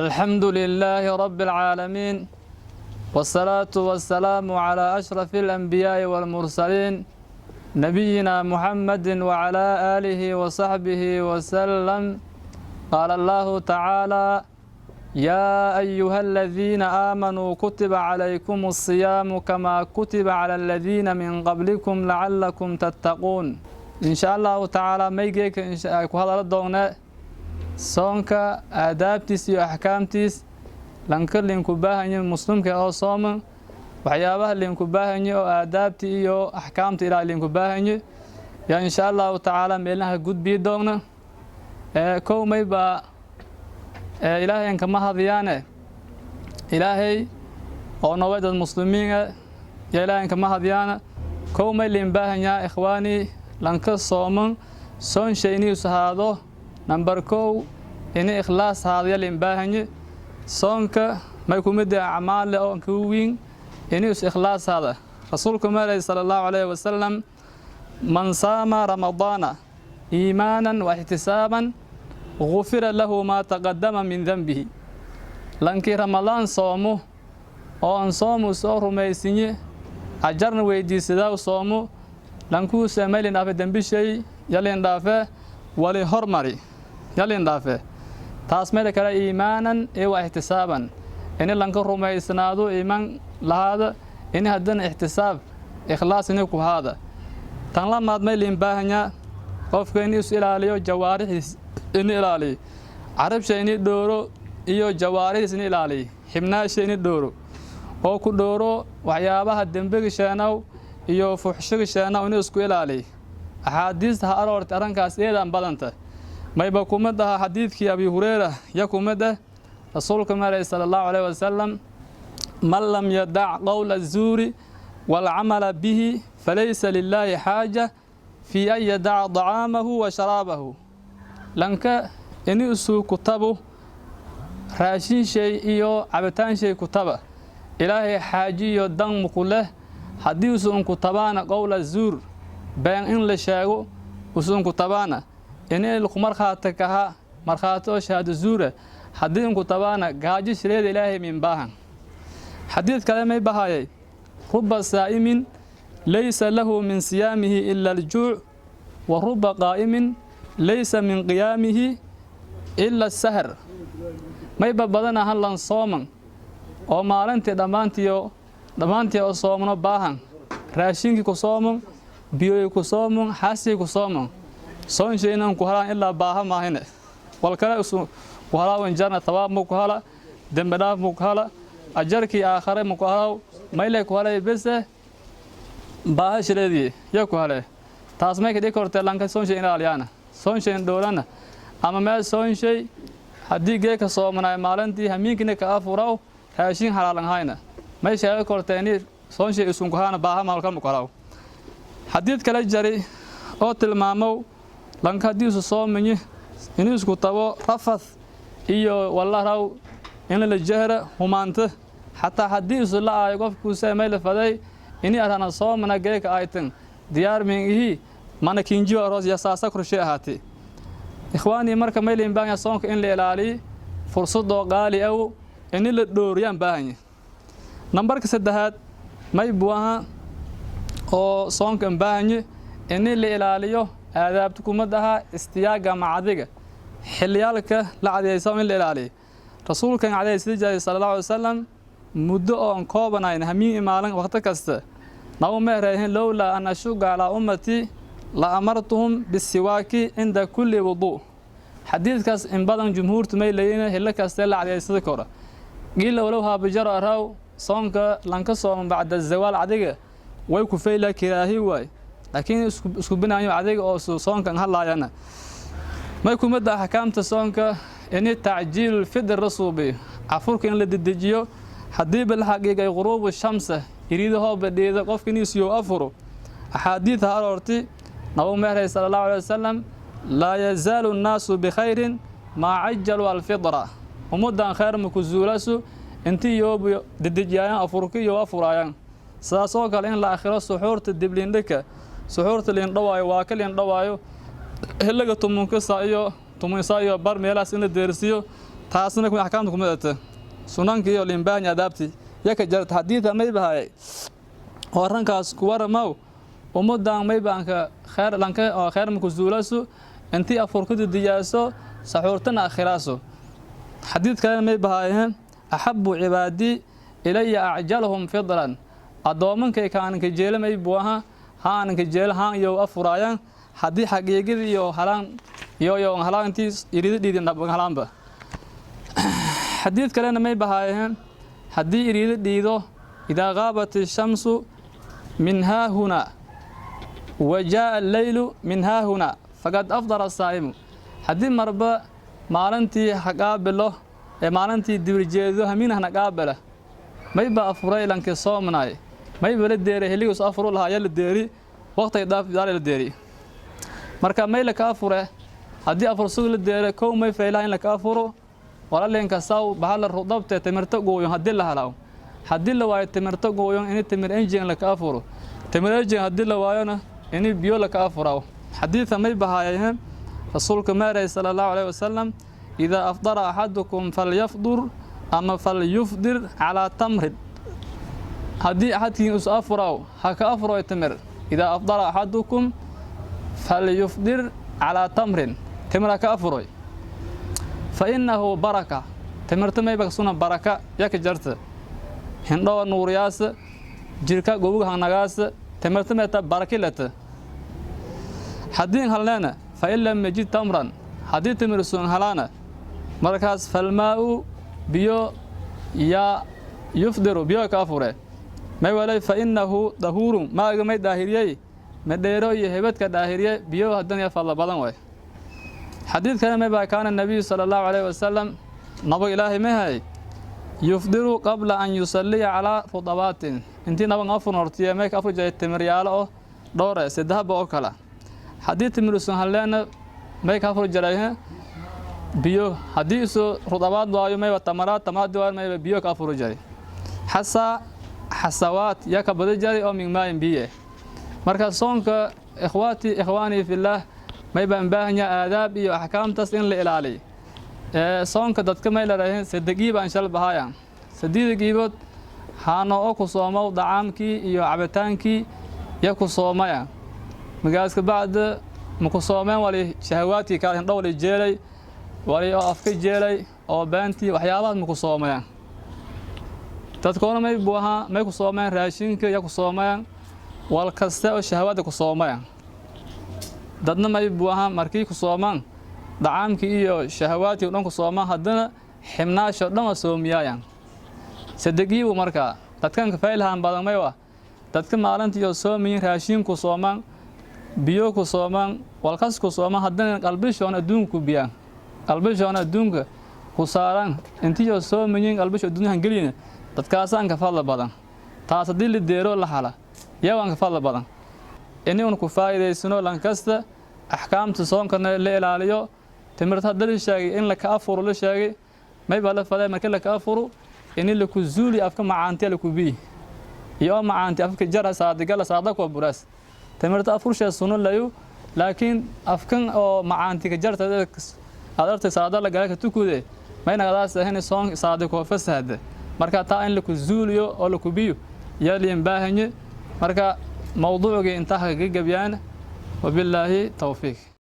الحمد لله رب العالمين، والصلاة والسلام على أشرف الأنبياء والمرسلين، نبينا محمد وعلى آله وصحبه وسلم. قال الله تعالى: يا أيها الذين آمنوا كتب عليكم الصيام كما كتب على الذين من قبلكم لعلكم تتقون. إن شاء الله تعالى may geeka ku hadala doona soonka aadaabtiis iyo axkaamtiis. Lanka linku baahanye muslimka oo sooman, waxyaabaha linku baahanye oo aadaabti iyo axkaamta ilaa linku baahanye yaa insha Allahu tacaala meelaha gudbii doona. Kow, may baa Ilaahay kama hadiyaane Ilaahay oo nabay dad muslimiina ya Ilaahay kama hadiyaana. Kow, may lin baahanyaa, ikhwaani, lanka sooman soonsha inuu sahaado. Number kow, ini ikhlaas haadaya lin baahanye. Soonka may kumid acmaale oo ka weyn inuu is ikhlaas haada. Rasuulku maray sala Allahu alayhi wasallam: "Man saama Ramadaana iimaanan wa ixtisaaban gufira lahu maa taqadama min denbihi." Lankii Ramadaan soomo oo aan soomu soo rumaysinye, ajarna weydiisadaa soomo, lankuuse maylin dhaafe dembishay yalin dhaafe, wali hormari yalin dhaafe. Taas meel kale, iimaanan iyo wa ixtisaaban, ini lanka rumaysnaado, iimaan lahaada, ini haddana ixtisaab, ikhlaas ini ku haada. Tan lamaad, maylin baahanyaa qofka in is ilaaliyo, jawaarixiis ini ilaaliyo, carabsha ini dhooro iyo jawaarixiis ini ilaaliyo, xibnaasha ini dhooro oo ku dhooro waxyaabaha dembiga sheenow iyo fuxshiga sheenow inuu isku ilaaliyo. Axaadiista ha aroortay arrinkaas eedaan badanta. Mayba kumid aha xadiidkii Abi Hureyra ya kumid ah. Rasuulka maray sala Allahu alayhi wasalam: "Man lam yadac qowla azuuri waalcamala bihi falaysa lilaahi xaaja fii an yadaca dacaamahu wa sharaabahu." Lanka ini isuu kutabu raashin shay iyo cabitaan shay kutaba, Ilaahay xaaji iyo dan muku leh. Haddii usu unkutabaana qowla zuur, been in la sheego usu unkutabaana, ini laku markhaati kaha, markhaati oo shahaado zuura haddii unkutabaana, gaajo shireeda Ilaahay min baahan. Xadiid kale may bahayay: "Ruba saa'imin laysa lahu min siyaamihi ila aljuuc, wa ruba qaa'imin laysa min qiyaamihi ila asahar." Mayba badan ahan lan sooman oo maalintii dhammaantiyo dhammaantii oo soomno baahan, raashinkii ku sooman, biyoy ku sooman, xaasii ku sooman, soonshaynan ku halaan ilaa baaha maahine wal kale isu ku halaawan jarna. Tawaab mu ku hala, dembi dhaaf mu ku hala, ajarkii aakhare mu ku halaw, mayle ku halay bese baaha shileedii ya ku hale. Taas may ka dhigi kortee lanka soonshay ilaaliyaana, soonshayn dhowlana, ama meel soonshay haddii geeka soomanaay maalintii hamiinkina ka afuraw raashin halaalan hayna, may sheega kortee ini soonshay isunku haana baaha maalka mu ku halaw. Xadiid kale jari oo tilmaamow lanka haddii isu soomanyi inuu isku tabo rafath iyo wallaraw in la jahra humaanta, xataa haddii isu la aayo qofkuuse may la faday ini arana soomana geeka aytan diyaar min ihi mana kinjiwa aroos yasaasa korshe ahaatee. Ikhwaanii, marka maylin baahanya soonka in la ilaaliyo, fursadoo qaali aw ini la dhooriyaan baahanya. Nambarka saddexaad, may buu ahaa oo soonkan baahanye ini la ilaaliyo aadaabta kumad ahaa istiyaaga macadiga, xilliyaalka la cadiyaysa in la ilaaliyo. Rasuulkan calayhi jiray sala Allahu alayhi wasalam muddo oon koobanayn hamiin maalin waqti kasta. Nabu meereehin: "Lowlaa an ashuga calaa ummatii la amartuhum bisiwaaki cinda kulli wuduu." Xadiidkaas in badan jumhuurtu may leeyiin xillo kastee la cadaysada kora. Qiila walow haabijaro araw soonka lanka sooman bacda zawaal adiga way ku fayla kiraahi waay, laakiin isku binaayo adiga oo soonkan hadlaayana. May kumida axkaamta soonka ini tacjiilu lfidr la suubiyo, cafurka in la dedejiyo haddiiba la xaqiiqay quruubu shamsa, iriidahoo badhiida, qofka iniisiyo afuro. Axaadiidha aroorti Nabu meeray sala Allahu alay wasalam: "Laa yazaalu nnaasu bikhayrin maa cajaluu alfidra." Ummaddan khayr maku zuulasu intii yoobu dedejiyaayaan afurka iyo afuraayaan. Sidaas oo kale in la akhiro suxuurta dibliindhika, suxuurta liindhawaayo, waa ka liindhawaayo xilliga 10-ka saa iyo 10 saa iyo bar meelahaas in la deersiiyo. Taasna kuma axkaamta kuma data sunankii iyo limbaahanya adaabtii yaka jarta. Xadiida may bahaayay oo arrankaas ku waramaw: ummadan may baanka kheer lanka oo kheer maku zuulaso intii afurkadu diyaaso, saxuurtana akhiraaso. Xadiid kalena may bahaayeen: axabu cibaadii ilaya acjalahum fidran. Addoomankay kaananka jeela may buu ahaa haananka jeela haan iyo afuraayaan haddii xaqiiqadii iyo halaan iyo halaan intii irida dhiidin halaanba. Xadiid kalena may bahaayeen: haddii iriida dhiido, idaa qaabat ishamsu min haahuna wa jaa'a alleylu min haahuna faqad afdara asaa'imu. Haddii marba maalintii haqaabilo ee maalintii dibirjeedo hamiinahna qaabila, mayba afuray lankii soomnaay, mayba la deeray heligiisu afuru lahaa ya la deeri waqtiga dhaaf daal la deeri. Marka may la ka afure haddii afur sug la deere kow, may faylaha in la ka afuro walaalinka saw bahal rudabte timirta gooyon haddii la halaaw. Haddii la waayo timirta gooyon, ini timir engine la ka afuro. Timir engine haddii la waayona, ini biyo la ka afuraw. Xadiidka may bahaayeen rasuulka maaray sala allahu alayhi wasalam: idaa afdara axadukum falyafdur ama falyufdir calaa tamrin. Haddii axadkiin isu afuraw, ha ka afuro timir. Idaa afdara axadukum falyufdir calaa tamrin, timir ha ka afuroy, fa innahu baraka. Timirta mayba suna baraka yaka jarta, hindhowa nuuriyaasa, jirka gobuga hanagaasa. Timirta meeta barakilata. Haddii halneena, fa in lam yajid tamran, haddii timir sun halaana, markaas falmaa'u, biyo yaa yufdiru, biyo ka afure. May walay fa innahu dahuurun, maaga may daahiriyey madheero iyo hebadka daahiriye biyo haddana ya fadla badan waay. Xadiidkana may baa: kaana nabiyu sala allahu alayhi wasalam, nabag ilaahay may hay, yufdiru qabla an yusalliya calaa rudabaatin. Intii nabag afur hortiye may ka afur jiray timiryaalo oo dhowre saddexba oo kale. Haddii timirusun halleena, may ka afur jiray biyo. Haddii isu rudabaad waayo, mayba tamaraad tamaraad waayo, mayba biyo ka afuru jiray. Xasaa xasawaat yaa ka badi jiray oo min maayin biye. Marka soonka, ikhwaati ikhwaanii fillaah, may baan baahan yahay aadaab iyo axkaamtaas in la ilaaliyo. Soonka dadka may leedahay sadegiib aan shal bahaya sadeeda giibood haano oo ku soomow dacaamkii iyo cabitaankii ya ku soomaya magaaska bacda ma ku soomeen wali shahawaadkii kale, hindho wali jeelay, wali oo afka jeelay oo beentii, waxyaabahaas ma ku soomayaan. Dadkoona may buu ahaa may ku soomayaan raashinka ya ku soomayaan, wal kaste oo shahawaadda ku soomayaan. Dadna may buu ahaa markii ku soomaan dacaamkii iyo shahawaadkii dhan ku soomaan, haddana xibnaasho dhan waa soomiyaayaan sadegiibu. Markaa dadkan kafaylahan badan may waa dadka maalintii oo soomayin, raashin ku soomaan, biyo ku soomaan, walkas ku soomaan, haddana qalbishoon adduunku biyaan, qalbishoon adduunka ku saaraan. Intii oo soomayin qalbisho adduunyahan gelina, dadkaasaan ka fadla badan. Taas haddii la deero la hala yaa waan ka fadla badan. Inuun ku faa'iidaysano lankasta axkaamta soonkana la ilaaliyo. Timirta hadda la sheegay in laka afuro la sheegay, may baa la faday markii laka afuro in laku zuuli afka macaanti laku bii iyo macaanti afka jara saadigala saada kuwa buraas. Timirta afurshaa suno layu, laakiin afkan oo macaanti ka jarta aad artay saada la gala ka tukude mayna gadaas ahayn soon saadi kuwa fasaad. Marka taa in laku zuuliyo oo laku biyo yaa liin baahanye. Marka mawduucii intaa kaga gabyaan. Wabillaahi tawfiiq.